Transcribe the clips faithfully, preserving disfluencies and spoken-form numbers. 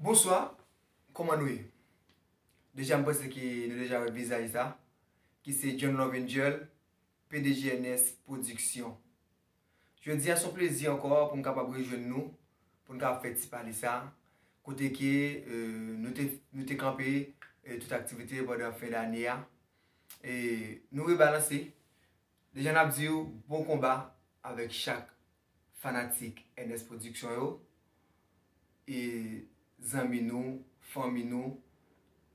Bonswa, kòman nou ye? Deja m panse ke nou deja wè vizaj sa, ki se John Love Angel, P D G N S Production. Jodi a se yon plezi ankò pou m kapab rejwenn nou, pou n kapab fè ti pale sa, kote ke, euh, nou te, nou te kanpe, euh, tout aktivite pandan fen dane a. E nou rebalanse. Deja n ap di w bon konba avèk chak fanatik N S Production yo, e zanmi nou, fanmi nou,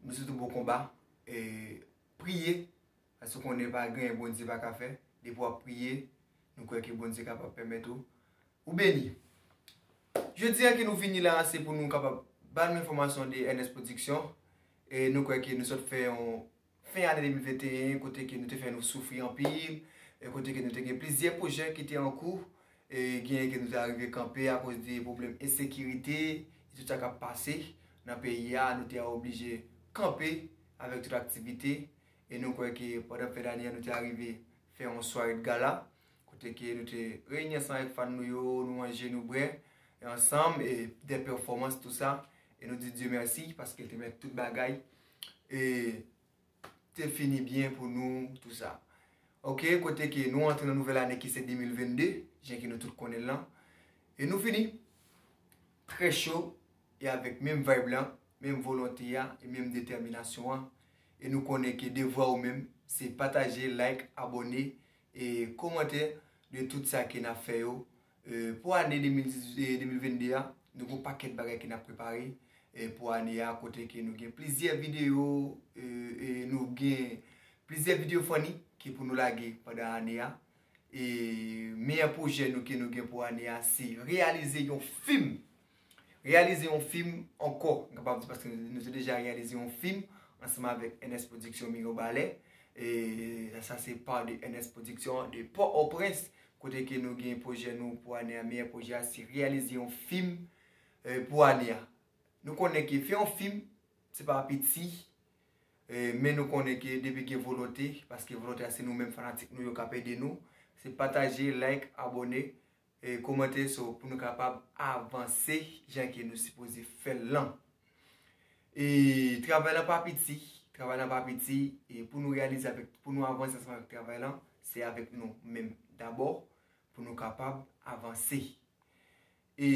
nou sou tou bon konba. E priye, paske w konnen pa gen anyen Bondye pa ka fè. Depi w ap priye, nou kwè ke Bondye kapab pèmèt ou, ou beni. Jodi a ke nou vini la, se pou nou kapab ba nou enfòmasyon de N S Production. E nou kwè ke nou sot fè yon fen ane de mil venteyen, kote ke nou te fè nou soufri anpil, e kote ke nou te gen plizyè pwojè ki te an kou, e genyen ke nou te arive kanpe akoz de pwoblèm ensekirite, e tout sa k ap pase nan peyi a, nou te oblije kanpe avèk tout aktivite, e nou kwè ke pandan fen dane a, nou te arive fè yon sware de gala, kote ke nou te reyini ansanm avèk fan nou yo, nou manje, nou bwè, e ansanm, e de pèfòmans, tou sa, e nou di Dye mèsi, paske l te mèt tout bagay, e te fini byen pou nou, tou sa. Ok, kote ke nou antre nan nouvèl ane ki se de mil vennde, jan ke nou tout konnen l lan. E nou fini trè cho e avèk menm vibe lan, menm volonte a e menm detèminasyon an. E nou konnen ke devwa ou menm, se pataje, like, abòne e kòmante de tout sa ke n ap fè yo. E pou ane de mil dizuit, e de mil vennde a, nou gen yon pakèt bagay ke n ap prepare, e pou ane a, kote ke nou gen plizyè videyo, e, e nou gen plizyè videyo funny ki pou nou lage pandan ane a. E meyè pwojè nou ke nou gen pou ane a, se reyalize yon fim. Reyalize yon fim ankò, m kapab di, paske nou, nou te deja reyalize yon fim ansanm avèk N S Production Mirobalè. E sa, sa se pa de N S Production de Pòtoprens, kote ke nou gen pwojè nou pou ane a, meyè pwojè a, se reyalize yon fim, e, pou ane a. Nou konnen ke fè yon fim, se pa piti, e, men nou konnen ke depi gen volonte, paske volonte a se nou menm fanatik nou yo k ap ede nou, se pataje, like, abòne, e, kòmante, so, pou nou kapab avanse jan ke nou sipoze fè l lan. E travay lan pa piti, travay lan pa piti, e pou nou reyalize avèk, pou nou avanse ansanm avèk travay lan, se avèk nou menm dabò, pou nou kapab avanse. E